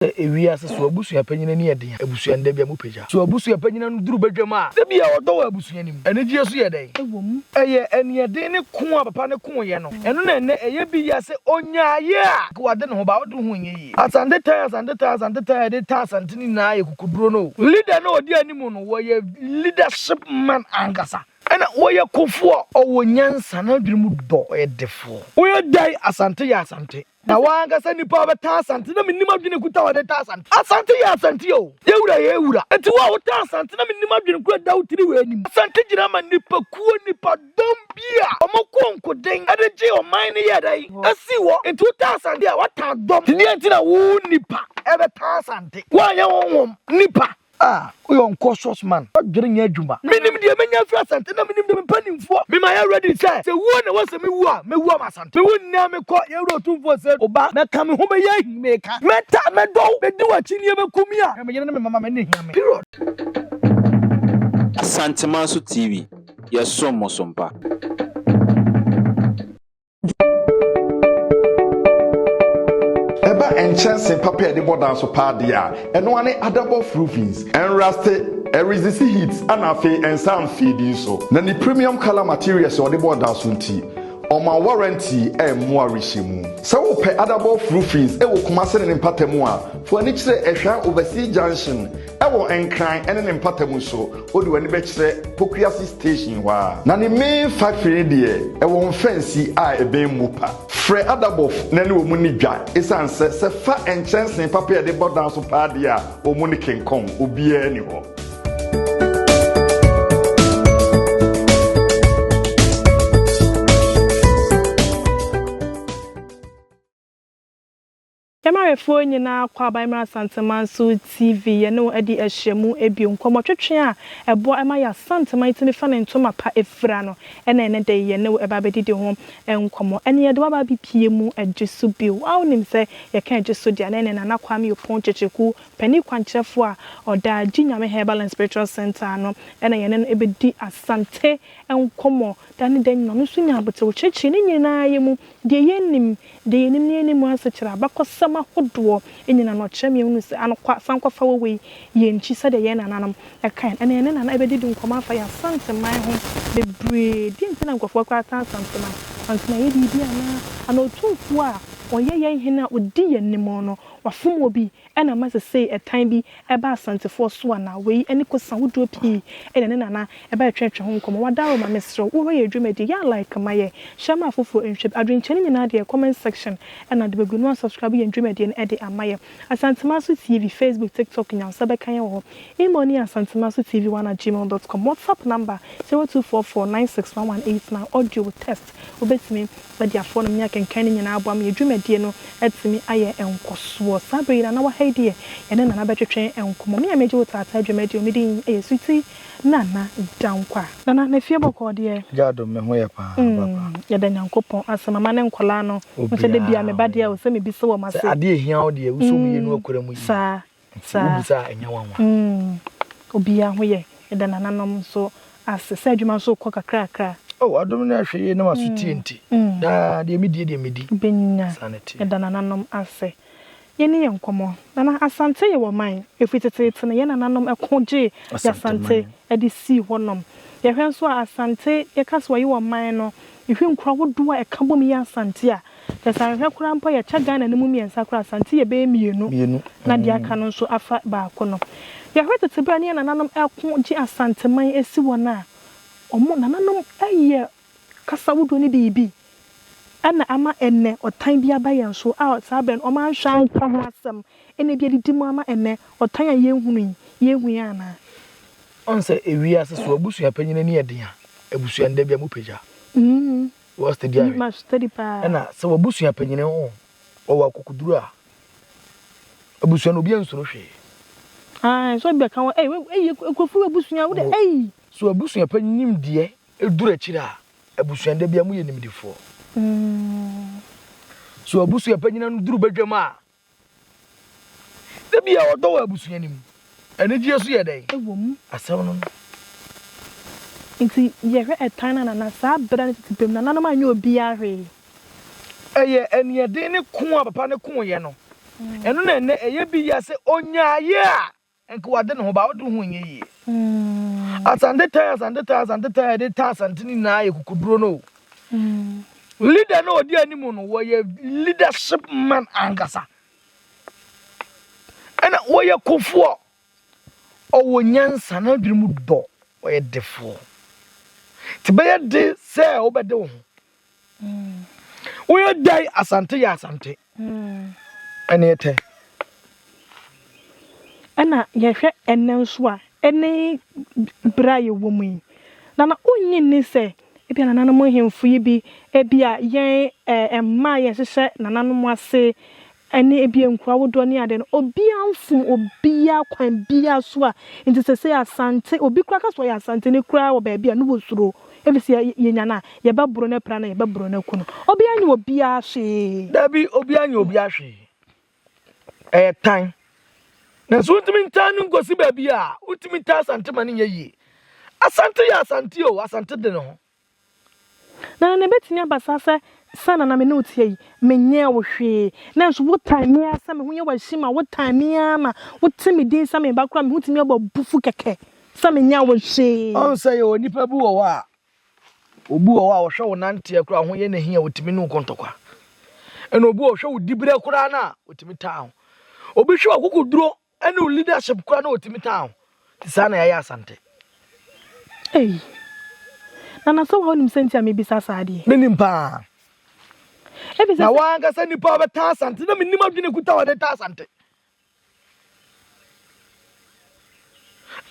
Sɛ ewiase so abusua panyin ani yɛ den a, abusua no da bi a mopagya. So abusua panyin ano duru badwam a, da bi a ɔdɔ wɔ abusua no mu? Anigyeɛ nso yɛ dɛn? Ɛwɔ mu. Ɛyɛ aniɛden ne ko a papa no koeɛ no, ɛno na ɛnnɛ ɛyɛ bi ya sɛ ɔnyaaeɛ a, nka wade ne ho ba, wode wo ho nyɛ yie. Asante tan, Asante tan, Asante tan a yɛde tan Asante no nyinaa yɛ kukuduro no o. Leader no a ɔdi anim no, wɔyɛ leadership man ankasa. Ɛna wɔyɛ kofoɔ, ɔwɔ nyansa, n'adwene mu dɔ, ɔyɛ defoɔ. Woyɛ dɛn? Asante yɛ Asante. Na w'ankasa nipa a ɔbɛtaa Asante na mennim adwene kuta a ɔde taa Asante. Asante yɛ Asante o, yɛ wura yɛ wura. Nti wo a wotaa Asante na mennim adwene kura da wo tiri wɔ anim. Asante gyina ma nipa kuo, nipa dɔm bi a wɔn koo nkoden de gyee ɔman no yɛɛ dɛn? Esii hɔ. Nti wotaa Asante a, woataa dɔm. Nti deɛn nti na wo nipa ɛbɛtaa Asante? Woanyɛ honhom nipa. Ah woyɛ uncautious man wadwene nyɛ adwuma. Menim deɛ mɛnya afiri Asante na menim deɛ me mpanimfoɔ me mayɛ ready sɛ sɛ wuo na ɛwɔ sɛ me wu a mɛwu ama Asante. Me wu nnɛ mekɔ yɛn wura Otumfoɔ sɛ oba mɛka me ho bɛyɛ ahi meka mɛta mɛdɔ wo mɛdi w'akyi nie bɛku me a me yere ne me mma m'ani hia me period. Asantemanso TV, yɛsom mo so mpa. Ɛba nkyɛnse papa a yɛde bɔ dan so paa deɛ a, ɛno ara ne Adabɔf Roofings. Ɛnraste, ɛresisi heat, ɛna afei ɛnsan mfeedi nso. Na ne premium colour materials a ɔde bɔɔ dan so nti, ɔma warranty a ɛmmoa awerehyɛmu. Sɛ wopɛ Adabɔf Roofings wɔ Kumase ne ne mpatamu a, fa w'ani kyerɛ Ɛhwa Overseas Junction wɔ Nkran ne ne mpatamu so. Wode w'ani bɛkyerɛ Pokuase station hɔ ara. Na ne main factory no deɛ, ɛwɔ Mfɛnsi a ɛbɛn Mopa. Frɛ Adabɔf na ne wɔn nni dwa esiane sɛ sɛ fa nkyɛnsee papa a yɛde bɔ dan so paa deɛ a, wɔn ne King Kong, obiara nni hɔ. Yɛmarefoɔ nyinaa kɔ aba mmra Asantemanso TV yɛne wo adi ahyiamu bio. Nkɔmmɔtwetwe a ɛboa ma yɛ Asanteman tumi fa ne ntoma pa fira no na ɛnnɛ da yi yɛne wo ɛba abɛdidi ho nkɔmmɔ. Ɛne yɛde wo aba abɛpie mu adwo so bio. Wo a wonim sɛ yɛka adwo so deɛ a na ɛne Nana Kwame Opong Kyekyeku, panin kwankyerɛfoɔ a ɔda Gye Nyame Herbal and Spiritual Centre ano na yɛne no ɛbɛdi Asante nkɔmmɔ da ne da nyinaa. Ɔno nso nya aboterɛ, ɔkyerɛkyerɛ ne nyinaa yɛ mu deɛ yɛnnim. Deɛ yɛnim ne yɛnni mu asekyerɛ, abakɔsɛm ahodoɔ nyina no, ɔkyerɛ me yɛhunu sɛ anokwa sankɔfa wɔ wei yɛn nkyi sɛdeɛ yɛn nananom kaeɛ no. Ɛnna yɛne Nana bɛdidi nkɔmmɔ afa yɛn Asanteman ho bebree. Deɛn nti na nkurɔfoɔ koraa tan Asanteman? Asanteman yɛ biribi anaa? Anaa otumfoɔ a ɔyɛ yɛn hene a ɔdi yɛn anim no, wafom obi? Ɛna ama sesei ɛtan bi ɛba Asantefoɔ so anaa? Wei ɛne kosa ahodoɔ pii ɛna ne Nana ɛba ɛtwɛtwɛ ho nkɔmmɔ. Wadaroma mesrɛ wo wohwɛ yɛn dwumadie yɛ a like ma yɛn, share ma afoforɔ nhwɛ bi. Adwenkyerɛ no nyinaa deɛ comment section ɛna de bɛgu na wasubscribe yɛn dwumadie no ɛde ama yɛn. Asantemanso TV, Facebook, TikTok nya wo nsa bɛka yɛn wɔ hɔ. Email no yɛ asantemanso tv1 at gmail dot com. WhatsApp number 0244 961189 Audio, text wobɛtumi de afoɔ nom ne akenkan no nyinaa aboa ma yɛn dwumadie no atumi ayɛ nkɔsoɔ. Saa berɛ yi Nana wɔ ha yi deɛ, yɛne Nana bɛtwetwe nkɔmmɔ. Me a megye wo taataa dwumadie o, me din yɛ Sweetie Nana Dankwa. Nana, na fie bɔkɔɔ deɛ? Agya adom, me ho yɛ paa papa. Yɛda Nyankopɔn ase, mama ne nkwadaa no, wohu sɛ da biara me ba deɛ o, sɛ mebisa wɔn ase. Sɛ adeɛ hia wo deɛ, wosɔ mu yie na wakura mu yie. Saa. Nti Saa. wobisa a ɛnyɛ nwanwa. Mm, obiara ho yɛ. Yɛda nananom nso ase sɛ adwuma nso rekɔ kakrakra. Oh, adom ne ahwɛyie ne m'asotie nti, daa deɛ medie deɛ medi. Wobɛnya. Saa na ɛteɛ. Yɛda nananom ase. Yɛnni yɛn nkɔmmɔ. Nana, Asante yɛ wɔ man. Ɛfiri teteete no, yɛn nananom ko gyee Asante de sii hɔnom. Yɛhwɛ nso a, Asante, yɛka sɛ wɔyɛ wɔ man no, yɛhwɛ nkuro ahodoɔ a ɛka bom yɛ Asante a, Kyerɛ sɛ anhwɛ koraa mpo a yɛkyɛ Ghana no mu mmiɛnsa koraa a, Asante yɛ bɛyɛ mmienu na deɛ aka no nso afa baako no. Yɛhwɛ tete berɛ a ne yɛn nananom reko gye Asanteman si hɔ no a, wɔn nananom yɛ kasa wodoɔ ne biribi na ama ɛnnɛ ɔtan bi aba yɛn so a saa berɛ no wɔanhwɛ anka ho asɛm na ebi adidi mu ama ɛnnɛ ɔtan a yɛnhunu yi, yɛnhu yi anaa? Ɔn sɛ ewiase so abusua panyin ani yɛ den a, abusua no da bi a mopagya. Wɔ steady ahwɛ. Ma steady paa. Ɛna sɛ w'abusua panyin ho ɔwɔ akokoduru a, abusua no obiara nsuro hwee. Ae, sɛ obi bɛka ho, ei, ei, nkurɔfo wɔ abusua, wo de, ei. So abusua panyin nimdeɛ duru akyiri a, abusua no da biara moyɛ nimdefoɔ. So abusua panyin ano duru badwam a, Da bi a ɔdɔ wɔ abusua no mu. Anigyeɛ nso yɛ dɛn? Ɛwɔ mu. Asɛm no no. Nti yɛhwɛ ɛtan no a nana saa berɛ no tete berɛ mu nananom anyɛ obiara hwee. Ɛyɛ aniɛden ne ko a papa no koeɛ no. Ɛno na ɛnnɛ ɛyɛ bi ya sɛ ɔnyaeɛ a nka wade ne ho ba wode ho nyɛ yie. Asante tan Asante tan Asante tan a yɛde tan Asante no nyinaa yɛ kukuduro no o. Leader no a ɔdi anim no wɔyɛ leadership man ankasa. Ɛna wɔyɛ kofoɔ. Ɔwɔ nyansa, n'adwene mu dɔ, ɔyɛ defoɔ. Nti bɛyɛ de sɛ wobɛde wo ho. Woyɛ dɛn Asante yɛ Asante. Ɛne ɛtɛ. Ɛna yɛhwɛ ɛnnɛ nso a, ɛne berɛ a yɛwɔ mu yi, Nana wonnye nni sɛ ebia nananom nhemfo yi bi, ebia yɛn mma a yɛhyehyɛ nananom ase ne ebia nkuro ahodoɔ ne ade no, obiara mfom obiara kwan biara so a, nti sɛsɛi Asante, obi koraa ka sɛ ɔyɛ Asanteni koraa wɔ baabi a, ne wɔsuro, ɛfiri sɛ yɛnya no a, yɛbɛboro no apira no, yɛbɛboro no aku no. Obiara nyɛ obiara hwee. Dabi, obiara nyɛ obiara hwee. Ɛyɛ tan. Nanso wontumi ntan no nkosi baabi a wontumi ntan Asante ma no nyɛ yie. Asante yɛ Asante o, Asante de ne ho. Nana, na ebetumi aba saa sɛ, sɛ Nana me ne wo te yi, menyɛɛ wo hwee, nanso wotan me ara sɛ me ho yɛ wo ahyi ma wotan me ara ma wote me din sɛ me ba koraa me ho tumi abɔ abufu kɛkɛ sɛ menyɛɛ wo hwee. Ɔhu sɛ yɛwɔ nnipa bi wɔ hɔ a, obi wɔ hɔ a ɔhwɛ wo nanteɛ koraa ho yɛ no ahi a ɔtumi ne wo kɔ ntɔkwa. Ɛna obi wɔ ɔhwɛ wo diberɛ koraa no a ɔtumi taa wo. Obi hwɛ w'akokoduro ne wo leadership koraa na ɔtumi taa wo. Nti saa na yɛayɛ Asante. Ei. Nana sɛ wonim sɛ nti a mebisa saa deɛ? Menim paa. Ebisa Na sɛ. woankasa nipa a ɔbɛtaa Asante na menim adwene kuta a ɔde taa Asante.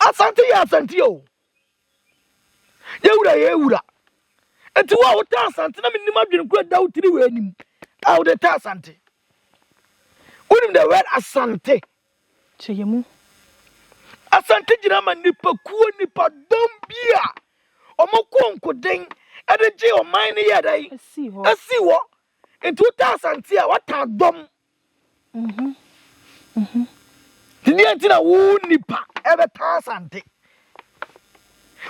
Asante yɛ Asante o. Yɛ wura yɛ wura. Nti wo a wotaa Asante na menim adwene kura da wo tiri wɔ anim a wode taa Asante. Wonim the word Asante? Kyerɛ yɛn mu. Asante gyina ma nnipakuo, nnipadɔm bi a wɔkɔɔ nkoden de gyee ɔman no yɛɛ dɛn? Esii hɔ. Esii hɔ. Nti wotaa Asante a, woataa dɔm. Nti deɛ nti na wo nipa ɛbɛtaa Asante?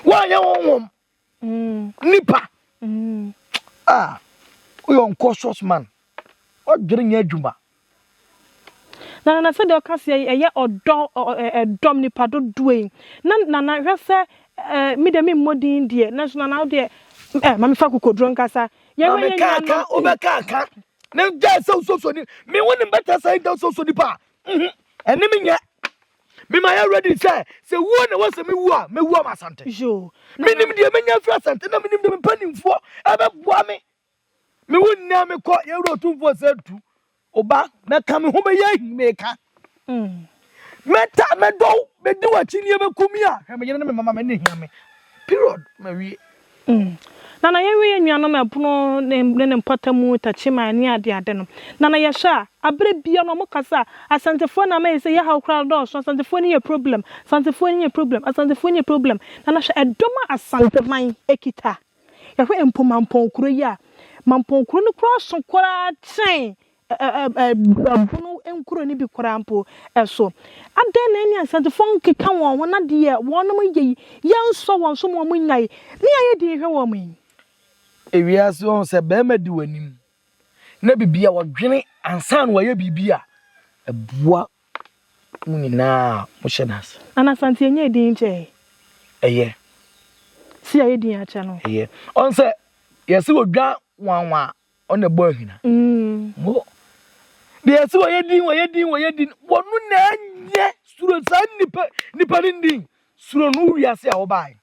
Woanyɛ honhom nipa. Ah, woyɛ unconscious man. Wadwene nyɛ adwuma. Na nana sɛdeɛ ɔka seɛ yi ɛyɛ ɔdɔ ɛdɔm nipa dodoɔ yi na nana hwɛ sɛ ɛɛ mi deɛ mi mmɔ din deɛ nanso nana wo deɛ ɛ ma mi fa kokoduro nkasa yɛn hwɛ yɛn nua no. Ka wobɛka aka na gyae sɛ wososɔ ni me wo nim bɛtɛ sɛ nta wososɔ nipa a mhm ɛne me nyɛ me ma yɛ ready sɛ sɛ wuo na wɔsɛ me wu a mɛwu ama asante menim deɛ mɛnya afiri asante na menim deɛ me mpanimfoɔ ɛbɛboa me Me wo nyinaa me kɔ yɛn wura otumfoɔ sɛ tu oba mɛka me ho bɛyɛ ahi meka mɛta mɛdɔw mɛdi w'akyi nie bɛku mi a hwɛ me yere ne me mama me ne hia me period mawie. Mm. Nana yɛnhwɛ yɛn nuanom ɛpono ne ne ne mpɔtamu takyiman ne ade ade no. Nana yɛhwɛ a aberɛ bia no ɔmo kasa a Asantefoɔ na ama yɛ sɛ yɛhaw koraa dɔɔso Asantefoɔ ni yɛ problem Asantefoɔ ni yɛ problem Asantefoɔ ni yɛ problem Nana hwɛ ɛdɔm a Asanteman ɛkita Yɛhwɛ mpo Mampɔn kuro yi a, Mampɔn kuro no koraa so koraa kyɛn Ɛbono nkuro no bi koraa mpo so. Adɛn na ɛne Asantefoɔ nkeka wɔn ho na deɛ wɔnom yɛ yi, yɛnsɔ wɔn so ma wɔn nnyae, ne yɛayɛ din hwɛ wɔn yi? Ewiase wahu sɛ bɛrima di w'anim na biribi a wɔdwene ansa na wɔayɛ biribi a ɛboa Mo nyinaa mohyɛ no ase. Nana Asante yɛnyɛɛ din nkyɛɛ. Ɛyɛ. Se yɛayɛ din akyɛ no. Ɛyɛ. Ɔn sɛ yɛse odwa nwanwa a ɔna ɛbɔ ahina. Mo. Deɛ yɛse wɔyɛ din wɔyɛ din wɔyɛ din wɔno na ɛnyɛ suro saa nipa nipa no din suro no wiase a wɔbae.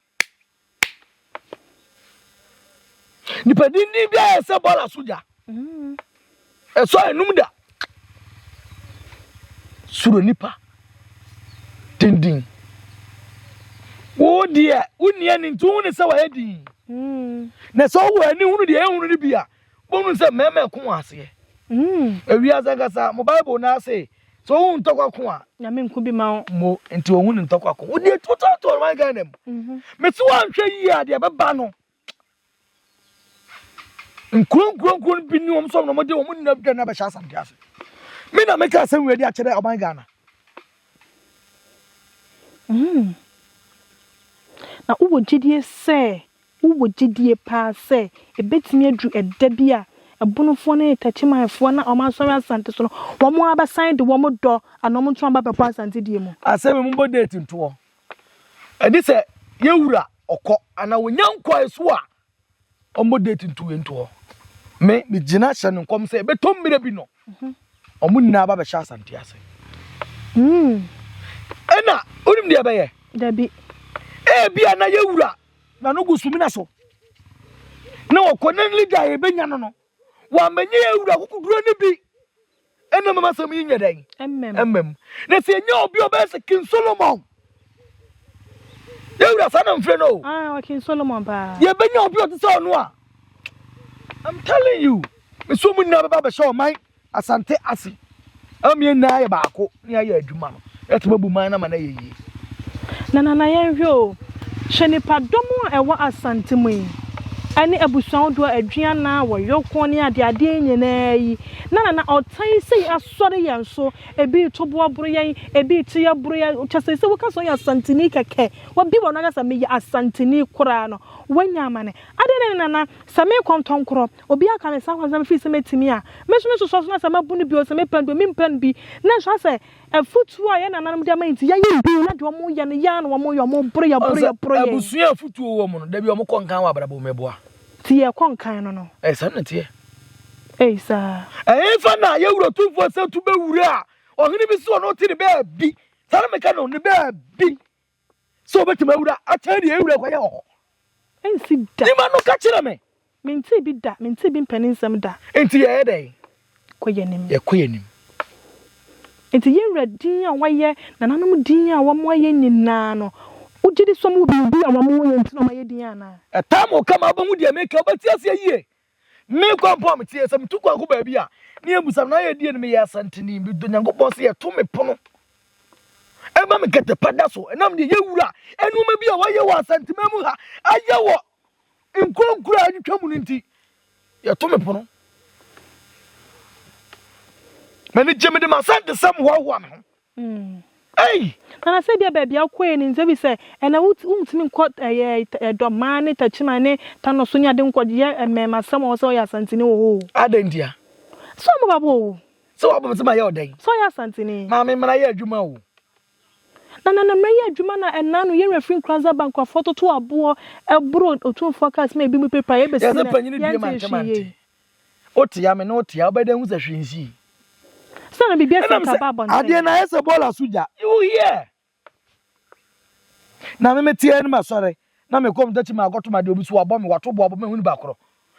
Nipa dindin bi ayɛ sɛ bɔɔla so gya. Ɛsɔ enum da. Suro nipa dindin. Wo deɛ wonni ani nti wohu ne sɛ wɔyɛ din. Na sɛ wowɔ ani hunu deɛ ɛhunu no bi a, wobɛhunu sɛ mmarima ɛko wɔ aseɛ. Ewiase ankasa mo Bible no ase sɛ wohu ntɔkwa ko a. Nyame nko bi ma wo. Mo nti wɔhu ne ntɔkwa ko. Wo deɛ tututu ɔman Ghana mu. Mhm. Mesi wɔanhwɛ yie a deɛ ɛbɛba no. Nkuro nkuro nkuro no bi ni wɔn sɔm na wɔn de wɔn nyinaa dwa na bɛhyɛ asante ase. Me na meka asɛm wei de akyerɛ ɔman Ghana. Mm. Na wowɔ gyidie sɛ Wowɔ gyedie paa sɛ ɛbɛtumi aduru ɛda bi a Ɛbonofoɔ ne Takyimanfoɔ na wɔn asɔre Asante so no, wɔn ara bɛsan de wɔn dɔ anaa wɔn ntoma aba abɛbɔ Asante die mu. Asɛm yi mommɔ date ntoɔ. Ɛde sɛ yɛwura ɔkɔ anaa wɔnya nkɔɛ so a ɔmmɔ date nto wei ntoɔ. Me megyina hyɛ no nkɔm sɛ ɛbɛtɔ mmerɛ bi no ɔmo nyinaa ba bɛhyɛ Asante ase. Ɛna wonim deɛ ɛbɛyɛ? Dabi. Ebia na yɛwura na no gu sumina so na wɔkɔ ne leader a yɛbɛnya no no wɔamɛnyɛ yɛwura kukuduro no bi ɛna mama asɛm yi nyɛ dɛn ɛmmam na sɛ ɛnya obi ɔbɛyɛ sɛ King Solomon yɛwura saa na mfrɛ no o ah, King Solomon paa yɛbɛnya obi ɔte sɛ ɔno a I'm telling you meso mu nyinaa bɛba bɛhyɛ ɔman Asante ase ama yɛn nyinaa ayɛ baako na yɛayɛ adwuma no, yɛatumi abu man no ama no ayɛ yie. Na Nana yɛnhwɛ o, hwɛ nipadɔm a ɛwɔ Asante mu yi, ɛne abusua ahodoɔ a Aduana, Wɔyɔko ne adeadeɛ yi nyinaa yi, na Nana ɔtan sei asɔre yɛn so, ebi reto boɔ boro yɛn, ebi rete yɛ boro yɛn, kyɛ sɛ sɛ woka sɛ woyɛ Asanteni kɛkɛ, wabi w'ano aka sɛ meyɛ Asanteni koraa no, woanya amane. Adɛn ne Nana, sɛ merekɔ ntɔnkorɔ, Obi aka me saa kwan sɛ mefiri sɛ mɛtumi a, me nso mesosɔ so na sɛ mabu no bi o, sɛ mepɛ no bi o, mempɛ no bi. Nanso asɛ afutuo a yɛn nananom de ama yɛn nti, yɛyɛ bi na deɛ wɔyɛ no, yɛ ara na wɔyɛ, wɔboro yɛ, boro yɛ, boro yɛn. Abusua a afutuo wɔ mu no, da bi wɔkɔ nkan wɔ abrabɔ mu, meboa. Nti yɛkɔ nkan no no. Ɛyɛ saa na ɛteɛ. Ei saa. Ɛhefa na yɛn wura Otumfoɔ Sɛntu bɛwura a ɔhene bi si ɔno te ne baabi, saa na meka no, ne baabi. Sɛ obetumi awura akyɛn deɛ ewura kɔyɛ wɔ hɔ. Ɛnsi da. Nima no ka kyerɛ me. Mentee bi da, mentee bi mpɛ ne nsɛm da. Enti yɛyɛ dɛn? Kɔ yɛn anim. Yɛkɔ yɛn anim. Enti yɛn wura din a wayɛ, nananom din a wɔayɛ nyinaa no, wogye di sɛ wɔwɔ biribi a wɔyɛ nti na wɔayɛ din anaa? Ɛtaa ma ɔka ma wobɛhu deɛ meka, wobɛte aseɛ yie. Me kwan mpo a mete yɛ sɛ metu kwan kɔ baabi a ne yɛbusa me na ayɛ die no meyɛ Asanteni medɔ Nyankopɔn sɛ yɛto me pono ɛma me kɛtɛ pa da so ɛnam deɛ yɛwura nneɛma bi a wayɛ wɔ Asantema mu ha ayɛ wɔ nkuro nkuro a atwitwa mu no nti yɛto me pono m'ani gye mede m'asantesɛm hoahoa me ho Ei! Nana sɛ ebia baabi a wokɔɛ no nti ebi sɛ ɛnɛ wontumi nkɔ ɛyɛ Dɔmaa ne Takyiman ne Tano so ne ade nkɔ yɛ mmɛɛmasɛm a wɔsɛ ɔyɛ Asanteni wɔ hɔ o. Adɛn ntia? Sɛ ɔmo bɛbɔ o. Sɛ wabɔ me sɛ mayɛ ɔdɛn? Sɛ ɔyɛ Asanteni. Maame mmara yɛ adwuma o. Nana na mmara yɛ adwuma na ɛnaa no yɛn werɛ firi Nkoranza Bankuafoɔ toto aboɔ ɛboro Otumfoɔ cars ma ebi mu pirapira yɛbɛsi Yɛsɛ nnɛ panyini due yɛnte mante hwee mante. yei. Wote a me ne wo te a wobɛyɛ dɛn ahu sɛ hwee nsii? Sɛ na biribi asi Ɛnam anka sɛ aba abɔnten. adeɛ no ayɛ sɛ bɔɔla so gya. You hear? Na me mete anim asɔre na mekɔ me takyi ma akɔto ma deɛ obi so wabɔ me wato boɔ abɔ me hu nipa korɔ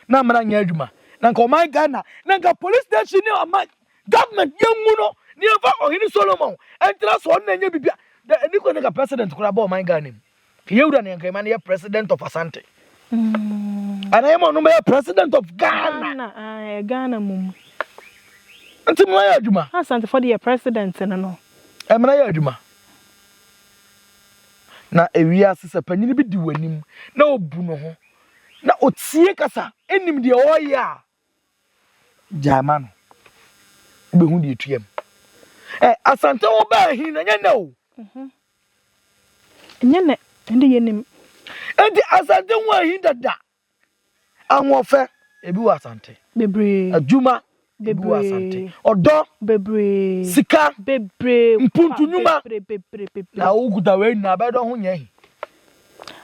na mmara nyɛ adwuma na nka ɔman Ghana na nka police station ne ɔman government yɛngu no ne yɛmfa ɔhene Solomon ɛntena so ɔno na ɛnyɛ biribi a da ɛni kɔ ne nka president koraa bɔ ɔman Ghana mu. Yɛwura no yɛnka ma no yɛ president of Asante. Anaa yɛma ɔno bɛyɛ president of Ghana. Ghana, ah, Ghana mum. Nti mmara yɛ adwuma. Asantefo de yɛ president no no. Mmara yɛ adwuma. Na ewiase sɛ panyin bi di w'anim na obu ne ho na otie kasa enim deɛ ɔreyɛ a gyae ma no. Wobɛhu deɛ etua mu. Ɛ Asante wo baa hin na nyɛ nnɛ o. Mhm. Ɛnyɛ nnɛ, ɛnde yɛnim. Enti Asante ho ahi dada. Ahoɔfɛ, ebi wɔ Asante. Bebree. Adwuma, ebi wɔ Asante. Ɔdɔ. Bebree. Sika. Bebree. Mpuntu nnwuma. Bebree, bebree, bebree. Na wokuta wei nyinaa, bɛdɔ ho nyɛ ahi.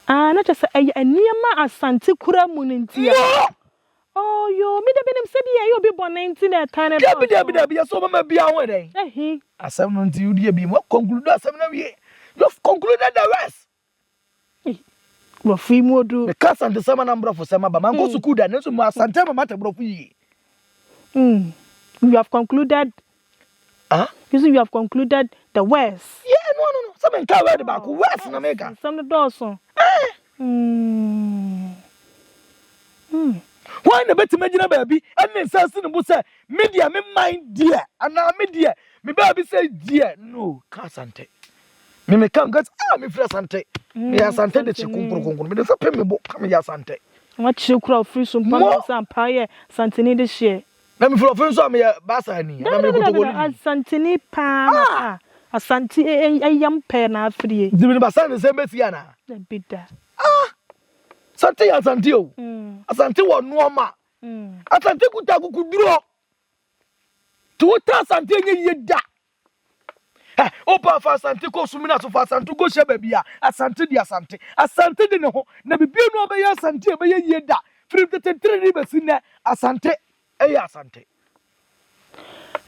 Ah, na kyerɛ sɛ ɛyɛ nneɛma a Asante kura mu no nti a. No! Oh, yoo, me de menim sɛ bi ɛyɛ obi bɔne nti na ɛtan no Dabi, dɔɔso. dabi, dabi, yɛ sɛ ɔbɛma biara ho ɛdɛn? Ahi. Asɛm no nti wodeɛ bi mu conclude asɛm no awie. You have concluded the rest. Ei, Borɔfo yi mu odu. Meka Asantesɛm anaa Mborɔfosɛm aba. Mankɔ sukuu da, nanso mewɔ Asante ama mate Borɔfo yie. You have concluded. Ah? You see, you have concluded the words. Yeah, no, no, no. Sɛ menka word baako, words na meka. Nsɛm no dɔɔso. Eh. Hwan na bɛtumi agyina baabi ɛne ne nsa asi ne bo sɛ me deɛ me man deɛ anaa me deɛ me baabi sɛ deɛ no ka Asante. Me me ka nka sɛ ah mefiri Asante. Meyɛ Asante de kye kronkron kronkron. Mede nsa pem me bo ka meyɛ Asante. Wakyerɛ kura ofiri so mpa Mo. sɛ ampa yɛ Asanteni de hyeɛ. Na mefiri ɔfe nso a meyɛ Baasani anaa Dabi meyɛ dabi dabi Kotokoni. Asanteni paa na Ah! pa Asante ɛyam pɛɛ na afirie. Nti mede m'Asante nsɛm bɛsi anaa? Dabi da. Ah! Asante yɛ Asante o. Asante wɔ nnoɔma. Asante kuta akukuduro. Nti wota Asante ɛnyɛ yie da. Ɛ wopa fa Asante kɔ Sumina so fa Asante kɔ hyɛ baabi a Asante di Asante. Asante de ne ho na bibie no abɛyɛ Asante ɛbɛyɛ yie da. Firi tete ntiri bɛsi nnɛ Asante ɛyɛ Asante.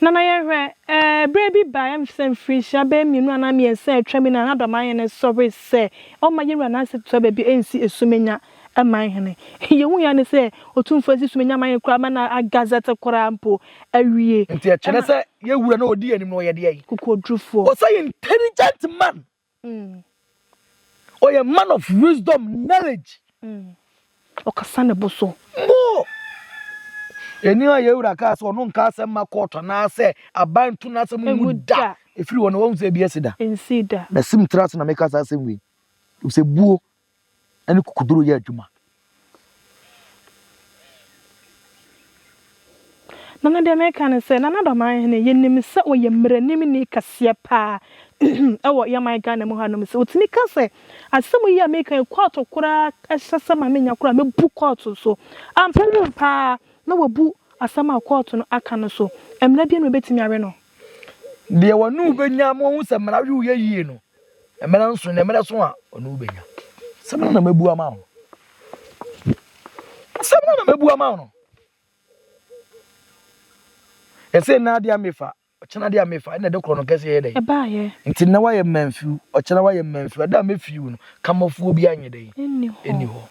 Nana yɛhwɛ, ɛɛ berɛ bi ba ɛm sɛ mfirinhyia bɛyɛ 2 anaa 3 atwa mu na Nana Dɔmahene sɔre sɛ ɔma yɛwura n'ase toa baabi ɛnsi Esumenya manhene. Yɛhu ya ne sɛ Otumfoɔ asi Esumenya manhene koraa ma na agazɛte koraa mpo awie. Nti ɛkyerɛ sɛ yɛwura na ɔdi anim no ɔyɛ deɛ yi. Kokodurufoɔ. Ɔsɛ intelligent man. Ɔyɛ man of wisdom, knowledge. Ɔkasa ne bo so. Mo. Ɛni a yɛwura kaa sɛ ɔno nka asɛm ma kɔɔto anaasɛ aban to n'asɛm mu da. Ɛfiri hɔ no wɔn sɛ ebi asi da. Nsi da. Na sim tena ase na meka saa asɛm wei. Sɛ buo ɛne kukuduro yɛ adwuma. Nana deɛ meka ne sɛ Nana Dɔmahene yɛnim sɛ ɔyɛ mmaranimni kɛseɛ paa ɛwɔ yɛman Ghana mu hanom sɛ ɔtumi ka sɛ asɛm yi a meka yi kɔɔto koraa ɛhyɛ sɛ ma menya koraa mɛbu kɔɔto so ampa mu paa na wabu asɛm a kɔɔto no aka no so mmara bi no bɛtumi awe no. Deɛ wɔne wo bɛnya ma wɔhu sɛ mmara we wo yɛ yie no, mmara nso na mmara so a ɔne wo bɛnya. Asɛm no na mabu ama wo. Asɛm no na mabu ama wo no. Ɛsɛ nna adeɛ a mefa, ɔkyena adeɛ a mefa, ɛna ɛde korɔ no kɛseɛ yɛ dɛn? Ɛbaayɛ. Nti nnɛ woayɛ mmanfiw, ɔkyena woayɛ mmanfiw, ada a mɛfiw no, kamafoɔ bi anyɛ dɛn? Ɛnni hɔ. Ɛnni hɔ.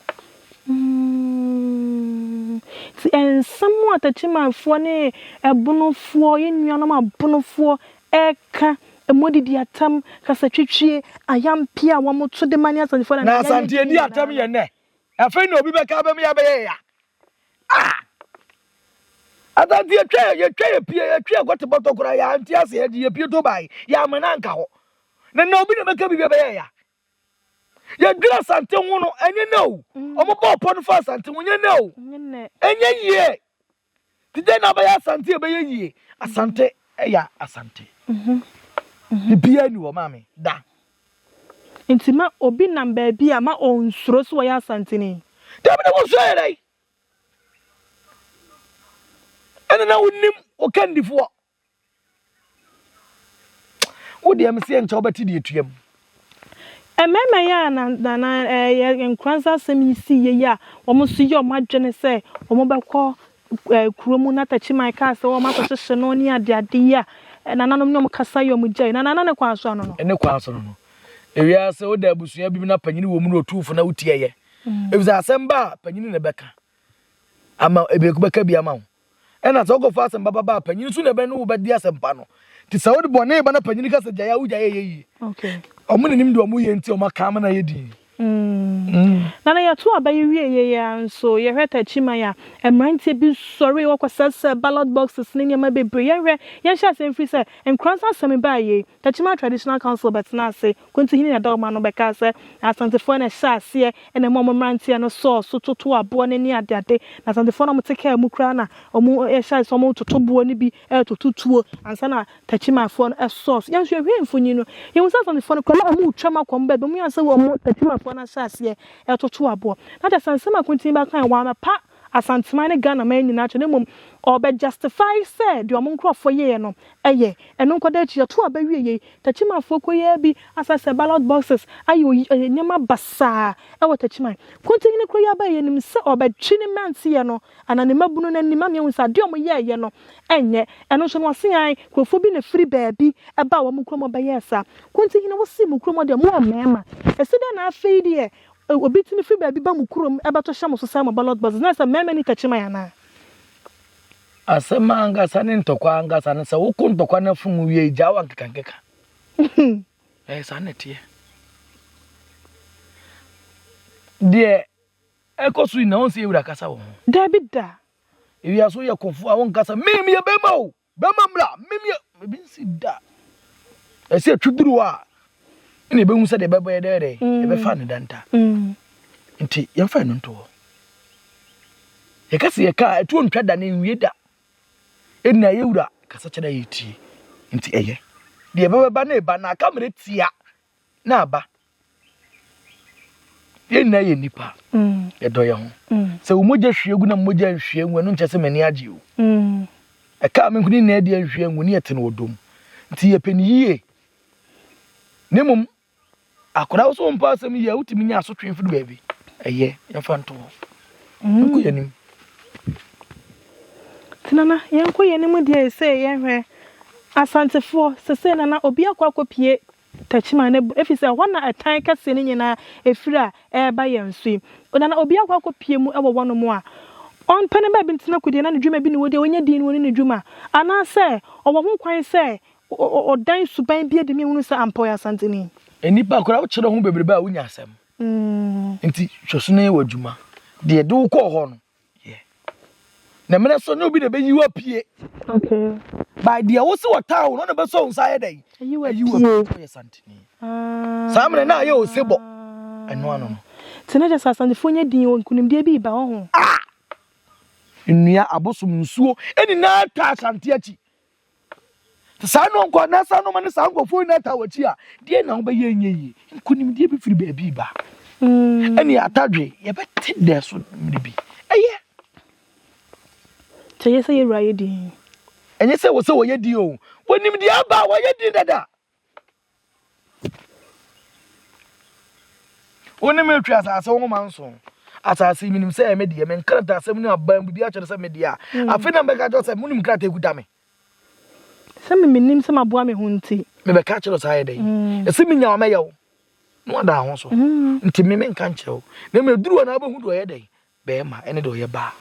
Nti nsɛm a Takyimanfoɔ ne Ɛbonofoɔ, yɛn nuanom Abonofoɔ ɛka, ɛmu didi atam, kasatwitwie, ayampe a wɔn to de ma ne Asantefoɔ na Asante edi atam yɛ nnɛ. Afei na obi bɛka abɛm yɛ abɛyɛ ya. Ah! Asante yɛtwa yɛtwa yɛ pie yɛtwa yɛ kɔte bɔtɔ koraa yɛ ante ase yɛ yɛ pie to bae yɛ amena nka hɔ. Na na obi na bɛka biribi abɛyɛ ya. Yɛdwene Asante ho no ɛnyɛ nɛ o. Ɔmo bɔ ɔpɔ no fa Asante ho nyɛ nɛ o. Ɛnyɛ yie. Ti dɛn na abɛyɛ Asante ɛbɛyɛ yie. Asante ɛyɛ Asante. Biribiara ni hɔ maame da. Nti ma obi nam baabi a ma ɔnsuro sɛ wɔyɛ Asanteni. Dabi na wɔnsuro yɛ dɛn? Ɛna na wonim wo kandifoɔ. Wo deɛ mese nkyɛ wobɛte deɛ tua mu. Mmarima yi a na na na ɛyɛ nkoranza asɛm yi si yie yi a wɔn nso yɛ wɔn adwene sɛ wɔn bɛkɔ kurom na Takyiman kaa sɛ wɔn akɔhyehyɛ no ne adeade yi a nananom ne wɔn kasa yɛ wɔn gyae na nana ne kwan so ano no. Ne kwan so no no. Ewiase woda abusua bi mu na panyin wɔ mu na otuufo na wotie yɛ. Efisɛ asɛm ba a panyin na ɛbɛka ama ebi bɛka bi ama wo. Ɛna sɛ wokɔfa asɛm papa ba a panyin nso na ɛbɛne wo bɛdi asɛm pa no. Nti sɛ wode bɔne ba na panyin ka sɛ gyae a wogyae ɛyɛ yie. Ɔmo na nim deɛ ɔmo yɛ nti ɔmo aka ama no ayɛ din. Nana yɛto aba yi wie yɛ yi ara nso yɛhwɛ Takyiman a mmeranteɛ bi sɔre wɔkɔsɛsɛ ballot boxes ne nneɛma bebree. Yɛnhwɛ yɛnhyɛ aseɛ mfiri sɛ Nkoranza asɛm baa yei Takyiman Traditional Council bɛtena ase Kontihene na ɛda ɔma no bɛkaa sɛ Asantefoɔ na ɛhyɛ aseɛ na ɛma wɔn mmeranteɛ no sɔɔ so toto aboɔ no ne adeade. Na Asantefoɔ no a wɔte kaa mu koraa na wɔhyɛ aseɛ sɛ wɔretoto boɔ no bi retoto tuo ansa na Takyimanfoɔ no sɔɔ so. Yɛn nso yɛhwɛɛ mfonin no, yɛhuu sɛ Asantefoɔ no koraa na wɔretwam akɔ wɔn baabi. Wɔyɛɛ sɛ wɔn Takyimanfoɔ no ahyɛ aseɛ retoto aboɔ. Na kyerɛ sɛ nsɛm a Kontihene bɛkaeɛ, wammɛpa Asanteman ne Ghana man nyinaa kyɛw na mmom ɔbɛ justify sɛ deɛ ɔmo nkorɔfoɔ yɛɛ no ɛyɛ. Ɛno nkɔda akyi yɛto aba wie yei Takyimanfoɔ kɔ yɛ bi asɛ sɛ ballot boxes ayɛ oyi ɛyɛ nneɛma basaa ɛwɔ Takyiman. Kontihene koro yi aba yi yɛnim sɛ ɔbɛtwe ne mmeranteɛ no anaa ne mmabunu no anim ama yɛahu sɛ adeɛ ɔmo yɛɛyɛ no ɛnyɛ. Ɛno nso no ɔse ae nkorɔfoɔ bi na ɛfiri baabi ɛbaa wɔn kurom ɔbɛyɛɛ saa. Kontihene wo se mo kurom hɔ deɛ mowɔ mmarima ɛsi dɛn na afei deɛ obi tumi firi baabi ba mo kurom ɛbɛto hyɛ mo so sɛ mo ballot boxes na sɛ mmarima ni Takyiman anaa? Asɛm ankasa ne ntɔkwa ankasa no sɛ woko ntɔkwa no afunu wie gyaa wa nkekankeka. Ɛyɛ saa na ɛteɛ. Deɛ ɛkɔ so nyinaa wɔn sɛ yɛwura kasa wɔ ho. Dabi da. Ewiase woyɛ kɔfo a wonkasa mim yɛ bɛrima o bɛrima mmra mim yɛ ebi nsi da. Ɛsɛ ɛtwi duru hɔ a ɛna ebehu sɛ deɛ ɛbɛbɔ yɛ dɛ dɛ ɛbɛfa ne danta. Nti yɛmfa ɛno nto hɔ. Yɛka sɛ yɛka a ɛtuo ntwa da na nwie da. Ɛnna yɛwura kasa kyerɛ yɛ tie. Nti ɛyɛ. Deɛ ɛbɛba na ɛba na aka mmerɛ tia na aba. Yɛn nyinaa yɛ nnipa. Yɛdɔ yɛn ho. Sɛ wo mogya hwie gu na me mogya nhwie ngu, ɛno nkyerɛ sɛ m'ani agye o. Ɛka a me nko ne nyinaa deɛ nhwie ngu ne yɛte no wɔ dɔ mu. Nti yɛpɛ no yie. Na mmom akwadaa wo sɛ wompɛ asɛm yie a wotumi nya asotwe firi baabi. Ɛyɛ, yɛmfa nto hɔ. Yɛnkɔ yɛn anim. Nti Nana, yɛnkɔ yɛn anim deɛ sɛ yɛhwɛ Asantefoɔ, sesei Nana obi akɔ akɔpie Techiman no efisɛ ɛhɔ na ɛtan kɛseɛ no nyinaa ɛfiri a ɛreba yɛn so yi. Na na obi akɔ akɔpue mu wɔ hɔnom a, ɔmpɛ ne baabi ntena kɔdi anaa ne dwuma bi ne hɔ di a ɔnya din no ɔne ne dwuma, anaasɛ ɔwɔ ho kwan sɛ ɔdan suban bi adi ma yɛhunu sɛ ampa ɔyɛ Asanteni. Nnipa koraa wokyerɛ ho bebrebe a wonya asɛm. Nti hwɛ so na yɛ w'adwuma. Deɛ ɛde wo kɔɔ hɔ no, yɛ. Na mmerɛ so nyɛ obi na ɛbɛyi wo apue. Okay. By deɛ wo se wɔtaa wo no na bɛsɔ wo nsa ayɛ dɛn? Ayi wo apue. Ɔyɛ santini. Ah. Saa mmerɛ na ayɛ osebɔ. Ɛno ano no. Nti na kyerɛ sɛ Asantefoɔ nya din wɔ nkunimdie bi reba hɔ ho. Ah! Nnua, abosom, nsuo, nyinaa taa Asante akyi. Sɛ saa nnoɔma anaa saa nnoɔma ne saa nkurɔfoɔ nyinaa taa w'akyi a, deɛ na wobɛyɛ nyɛ yie. Nkonimdie bi firi baabi ba. Mm. Ɛne atadwe, yɛbɛte dɛ so mmere bi. Ɛyɛ. Kyɛ yɛ sɛ yɛwura yɛ din. Ɛnyɛ sɛ wɔ sɛ wɔyɛ din o. Wɔnim deɛ aba a wɔyɛ din dada. Wo ne me retwe asase wo nwoma nso. Asase yi menim sɛ ɛyɛ me deɛ, me nkrataasɛm ne aban biribi akyerɛ sɛ me deɛ a, mm. afei na mbɛka kyerɛ sɛ monim krataa kuta me. Sɛ me menim sɛ maboa me ho nti. Mebɛka kyerɛ saa yɛ dɛn? Mm. Ɛsɛ menya wa mɛyɛ wo. Na wada ho so. Mm. Nti me menka nkyerɛ wo. Na mmom ɛduru hɔ na wobɛhu deɛ ɔyɛ dɛn? Bɛɛma ɛne deɛ ɔyɛ baa.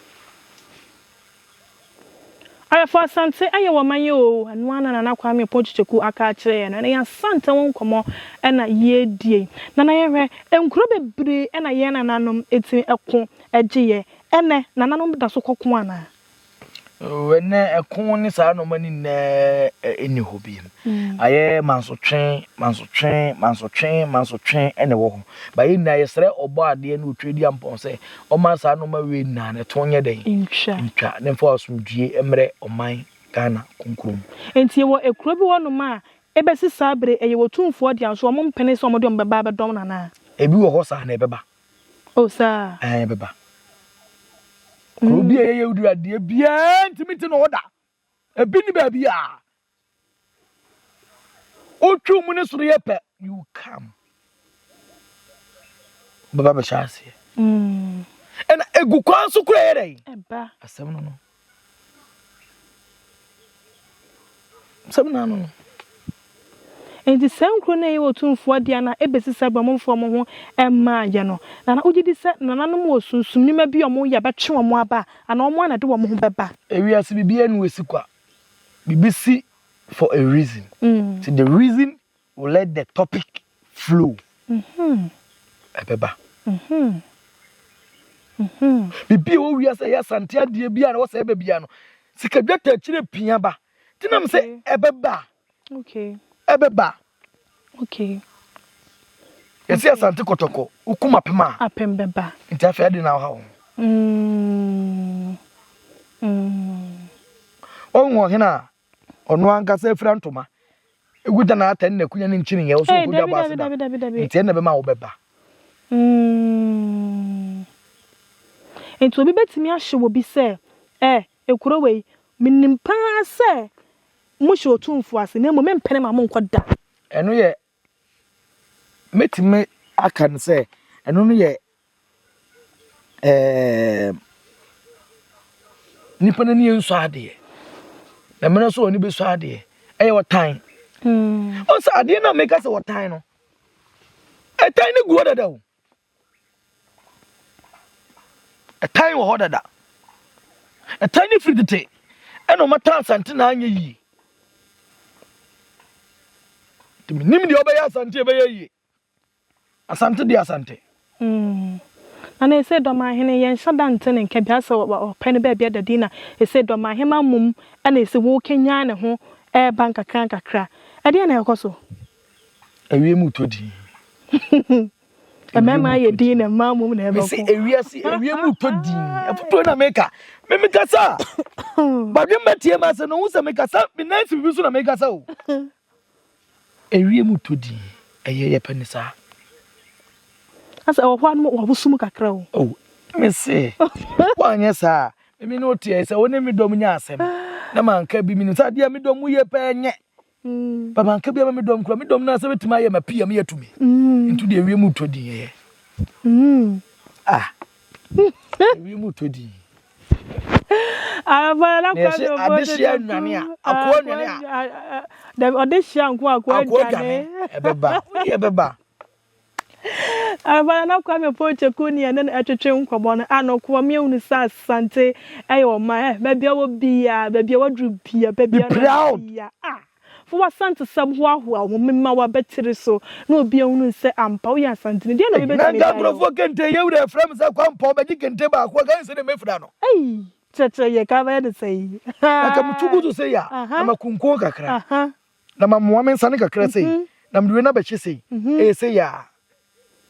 Ayɛfo Asante ayɛ wɔ man yi oo, ɛno ara na Nana Kwame Opon Kyekyeku aka akyerɛ yɛn no, ɛnɛ yɛn Asante ho nkɔmmɔ na yɛredie yi. Nana yɛhwɛ, nkuro bebree na yɛn nananom tumi ko gye yɛ, ɛnɛ nananom da so kɔ ko anaa? Oh, ɛnɛ ɛko ne saa nneɛma no nyinaa nni hɔ bio. Ayɛ mansotwe, mansotwe, mansotwe, mansotwe na ɛwɔ hɔ. Ba yɛn nyinaa yɛsrɛ ɔbɔ adeɛ ne otwa di ampɔn sɛ ɔma saa nneɛma wei nyinaa no ɛto nyɛ dɛn? Ntwa. Ntwa ne mfa asomdwie mmerɛ ɔman Ghana kronkron mu. Enti yɛwɔ ekuro bi hɔ nom a ebesi saa bere ɛyɛ otumfoɔ dea nso wɔn mpene sɛ wɔde wɔn bɛba abɛdɔm no anaa? Ebi wɔ hɔ saa na ɛbɛba. Oh saa. Ɛɛ ɛbɛba. Kuro bi a ɛyɛ wuduru adeɛ biara ntumi nte na ɔda. Ebi ni baabi a. Wotwi mu ne soro yɛ pɛ, you come. Bɛba bɛhyɛ aseɛ. Mm. Ɛna egu kwan so kura yɛ dɛ. Ɛba. Asɛm no no. Asɛm no ano no. Enti saa nkuro no a ɛyɛ Otumfoɔ dea no a ɛbɛsi saa berɛ a wɔmfa wɔn ho mmaeɛ no, Nana, wogye di sɛ nananom wɔ sunsum nnwuma bi a wɔyɛ a ɛbɛtwe wɔn aba anaa wɔn ara na ɛde wɔn ho bɛba? Ewiase biribiara nni hɔ esi kwa. Biribi si for a reason. Nti the reason will let the topic flow. Ɛbɛba. Biribi a ɛwɔ wiase a ɛyɛ asante adeɛ biara na ɛwɔ sɛ ɛba biara no, sika dwetɛ akyire pia ba. Nti nam sɛ ɛbɛba. Okay. Ɛbɛba. Okay. Yɛsi asante kɔtɔkɔ, wokum apem a. Apem bɛba. Nti afei adi na ɔha wɔn. Mm. Mm. Ɔhu ɔhene a ɔno ankasa afira ntoma. Egu da na atɛn na kunya ne nkyini yɛ ɔso ɔkɔdwa bɔ ase da. Nti ɛna bɛma wobɛba. Mm. Nti obi bɛtumi ahyɛ wɔ bi sɛ, eh, ekuro wei, menim paa sɛ Mohyɛ Otumfoɔ ase, na mmom mempene ma monkɔ da. Ɛno yɛ, mɛtumi aka no sɛ, ɛno no yɛ ɛɛm, nipa no ani nsɔ adeɛ. Na mmerɛ nso wɔn ani bɛsɔ adeɛ. Ɛyɛ ɔtan. Hmm. Ɔsɛ adeɛ no a meka sɛ ɔtan no, ɛtan no gu hɔ dada o. Ɛtan wɔ hɔ dada. Ɛtan no firi tete ɛna wɔn atan Asante na anyɛ yie. Nti menim deɛ ɔbɛyɛ Asante ɛbɛyɛ yie. Asante deɛ Asante. Mm. Na na ɛsɛ dɔmahene yɛnhyɛ da nte ne nka bi asɛ ɔpɛ no baabi ada din na ɛsɛ dɔmahema mmom ɛna ɛsɛ wɔkanyan ne ho ɛreba nkakra nkakra. Ɛdeɛn na ɛkɔ so? Ewiem retɔ din. Mmarima ayɛ din na mmaa mmom na ɛbɛko. Mesi ewiase ewiem retɔ din. Afutuo na meka. Me mekasa. Badwe mma tie ma sɛ na ohun sɛ mekasa me nan si bibi so na mekasa o. Ewiem retɔ din. Ɛyɛ yɛpɛ ne saa. Asɛ ɛwɔ hɔ a na wawoso mu kakra o. Oh, me se, woanyɛ saa a, me ne wo teɛ sɛ wo ne me dɔm nya asɛm na manka bi menim sɛ adeɛ a me dɔm mu yɛ pɛɛ nyɛ. Ba manka bi ama me dɔm kura me dɔm no asɛ bɛtumi ayɛ ma pii a meyɛ tumi. Nti deɛ wiem tɔ din ɛyɛ. Ah, wiem tɔ din. Na yɛse adehyeɛ nnwane a, akoa nnwane a. Dabi ɔdehyeɛ nko akoa dwane. Ɛbɛba, wodeɛ ɛbɛba. Afei na Kwame Pokyɛku ne yɛne no ɛtwetwe nkɔmmɔ no, ano koa me ahunu sɛ Asante ɛyɛ ɔman ɛ, baabi a wɔ biaa, baabi a waduru biaa, baabi a nam biaa, ah, fa w'Asantesɛm hoahoa wo ho, mema w'abatiri so na obi ahunu sɛ ampa woyɛ Asanteni, deɛn na obi Na bɛtumi nka de ayɛ wo? nkurɔfoɔ kente yɛ wura frɛ me sɛ Kwampɔn bɛgye kente baako a, ka sɛ deɛ mɛfira no. Ei, kyerɛkyerɛ yɛ, ka bɛyɛ ne sɛn? Na nka metu gu so sei a, na makunkun kakra. Na mamoa me nsa no kakra sei, na mede wei no abɛhyɛ sei, ɛyɛ sei a.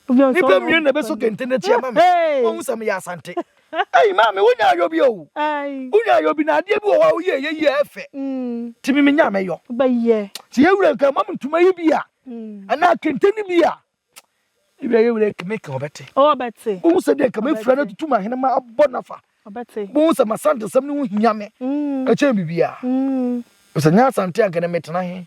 Nnipa mmienu na ɛbɛsɔ kente no akyi ama me. Wɔhu sɛ meyɛ Asante. Ei, maame, wonya ayɔ bi o. Wonya ayɔ bi na adeɛ bi wɔ hɔ a woyɛ ɛyɛ yie a ɛfɛ. Nti me menya a mɛyɔ. Sɛ yɛwura nka ma me ntoma yi bi a, anaa kente no bi a, Ebia yɛ wura kame ka ɔbɛte. Ɔbɛte. Bohu sɛ deɛ kame fira no atutu m'ahenema abɔ nafa. Ɔbɛte. Bohu sɛ m'asantesɛm no ho hia me. Ɛkyɛn biribiara. Sɛ nyɛ asante anka nɛ metena he.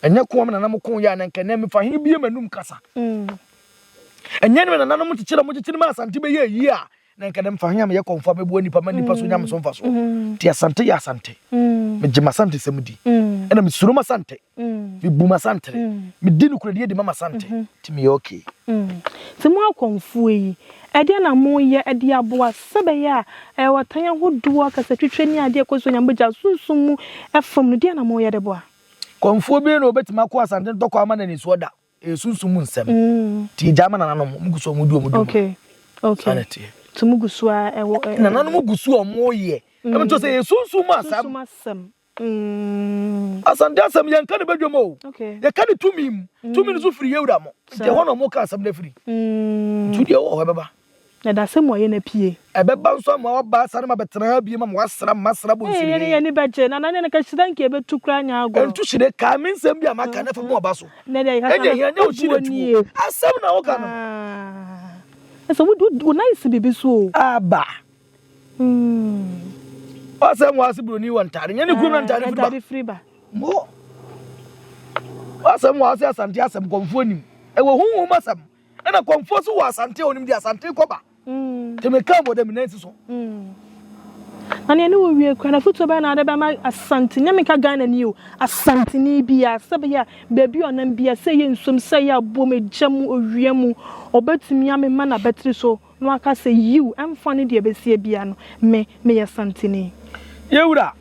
Ɛnyɛ ko a me nananom ko yɛ a na nka nɛ mefa he bie m'anum kasa. Ɛnyɛ ne me nananom kyekyere a wɔkyekyere ma asante bɛyɛ yie a na nka dɛ mfa he a meyɛ kɔmfo a mɛboa nnipa ma nnipa so nya me so mfasoɔ. Nti Asante yɛ Asante. Megye m'Asantesɛm di. Ɛna mesuro m'Asante. Mebu m'Asantere. Medi nokorɛdie di ma m'Asante. Nti meyɛ okay. Nti mo akɔmfoɔ yi, ɛdeɛn na moyɛ de aboa sɛ ɛbɛyɛ a ɔtan ahodoɔ, kasatwitwa ne adeɛ a ɛkɔ so wɔ Nyame bɔgya sunsum mu fam no, deɛn na moyɛ de boa? Kɔmfoɔ biara nni hɔ a ɔbɛtumi akɔ Asante ntɔkwa ama no anisoɔ da. Ɛyɛ sunsum mu nsɛm. Nti yɛgyaa ma nananom, wɔn gu so a wɔdi wɔn dwuma. Okay, okay. Saa na ɛteɛ. Nti mo gu so a ɛwɔ ɛ. Nananom gu so a wɔyɛ. Ɛmu nso sɛ ɛyɛ sunsum mu asɛm. Sunsum asɛm. Mm. Asante asɛm yɛnka no badwam o. Okay. Yɛka no tumi mu. Tumi no nso firi yɛn wura mo. Nti ɛhɔ na wɔka asɛm no afiri. Mm. Nti deɛ ɛwɔ hɔ ɛbɛba. Na ɛda sɛ mu ayɛ no apue. Ɛbɛba nso ama waba asane ma bɛtena ha bio ma wasra me masra bɔ Ee, yɛne nsirihe. yɛn ani bɛgye. Na na ne nka hyira nka yɛbɛtu koraa nyɛ agorɔ. Ɛnto hyire, kae me nsɛm bi a maka na fa mu aba so. Na deɛ yɛkasa Ɛnyɛ no, hia, nyɛ wo hyire wobuo tuo. nie. Asɛm na woka no. Ah, ɛsɛ wo wo nan si biribi so o. Aba. Wasɛm wɔ ase buroni wɔ ntaade, nyɛ ne kurom na ntaade firi ba. Ntaade firi ba. Mo. Wasɛm wɔ ase asante asɛm kɔmfoɔ nim. Ɛwɔ huhum asɛm. Ɛna kɔmfoɔ so wɔ asante a onim deɛ asante kɔba. Nti meka bɔ dɛ me nan si so. Na nea ne wo wie kura na fotuo bɛyɛ na ade bɛma asante nyɛ meka Ghana ni o asanteni biara sɛ bɛyɛ a baabi a ɔnam biara sɛ ɛyɛ nsuom sɛ ɛyɛ aboom egya mu owia mu ɔbɛtumi amema n'abatiri so na waka sɛ yiw ɛmfa ne deɛ ɛbɛsie biara no me meyɛ asanteni. Yɛwura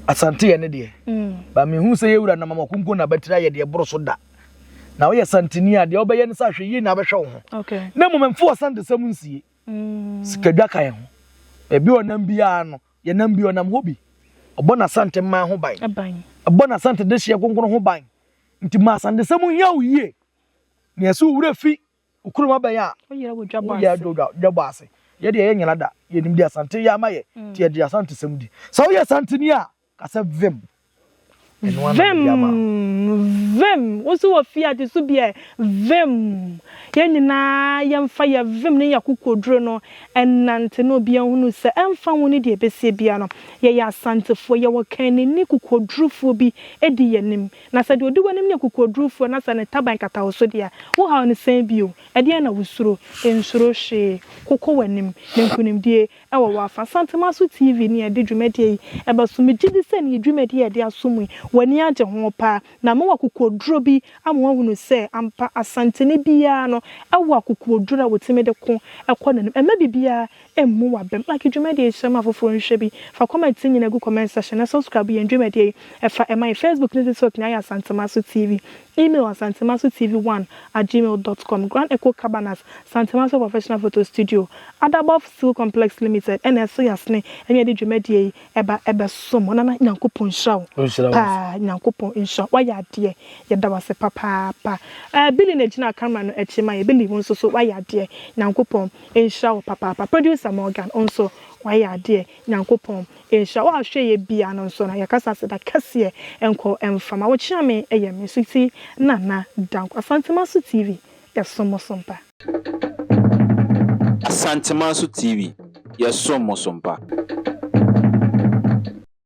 asante yɛ ne deɛ ba mehu sɛ yɛwura nam amakonko n'abatiri ayɛ deɛ ɛboro so da. Na woyɛ santini a, deɛ wobɛyɛ ne sɛ ahwɛ yie na abɛhwɛ wo ho. Na mmom mfa w'asantesɛm nsie. Sikadwa ka yɛn ho. Baabi a ɔnam biara no, yɛnam bi ɔnam hɔ bi. Ɔbɔ n'asante mmaa ho ban. Ɔbɔ n'asante dehyeɛ kronkron ho ban. Nti ma asantesɛm hia wo yie. Nea ɛsɛ wo werɛ fi wo kurom abɛn a, woyɛ dwabɔ ase. Yɛ deɛ yɛnyera da. Yɛnim deɛ asante yɛ ama yɛ. Nti yɛde asantesɛm di. Sɛ woyɛ santeni a, Ka sɛ vim. Ɛno ara na mede ama wo. Vim, vim, wo nso wɔ fie a te so bi ɛ, vim. Yɛn nyinaa yɛmfa yɛn vim ne yɛn akokoduro no nnante na obiara nhunu sɛ ɛmfa ho ne deɛ ɛbɛsie biara no, yɛyɛ Asantefoɔ, yɛwɔ kanini kokodurufoɔ bi di yɛn anim. Na sɛ deɛ ɔdi w'anim no yɛ kokodurufoɔ na sɛ ne taban kata wo so deɛ a, wo haw no sɛn bio? Ɛdeɛn na wosuro? Nsuro hwee. Kokɔ w'anim, na nkunimdie Ɛwɔ w'afa. Asantemaso TV ne yɛde dwumadie yi ɛba so. Megye di sɛ ne dwumadie a yɛde aso mu yi, w'ani agye ho paa. Na ama w'akokoɔduro bi ama woahunu sɛ ampa Asanteni biara no wɔ akokoɔduro a wɔtumi de ko kɔ n'anim. Mma biribiara mmu w'abam. Like dwumadie yi hyɛ ma afoforɔ nhwɛ bi. Fa comment nyinaa gu comment section na subscribe yɛn dwumadie yi fa ma yɛn. Facebook ne TikTok nyinaa yɛ Asantemaso TV. Email asantemasotv1 at gmail dot com Grand Echo Cabanas, Santemaso Professional Photo Studio, Adabɔf Steel Complex Limited ɛna ɛso yasene ɛne yɛde dwumadie yi ɛba ɛbɛsom wo Nana Nyankopɔn nhyira wo paa Nyankopɔn nhyira wo wayɛ adeɛ yɛda wo ase papaapa ɛɛ Billy na ɛgyina camera no akyi ma yɛ Billy wo nso so wayɛ adeɛ Nyankopɔn nhyira wo papaapa Producer Morgan wo nso wayɛ adeɛ Nyankopɔn nhyira wo a hwɛ yɛ bia no nso no yɛkasa aseda kɛseɛ nkɔ mfama wo kyeame yɛ me so ti Nana Dankwa Asantemaso TV. Yɛsom mo so mpa. Asantemanso TV, yɛsom mo so mpa.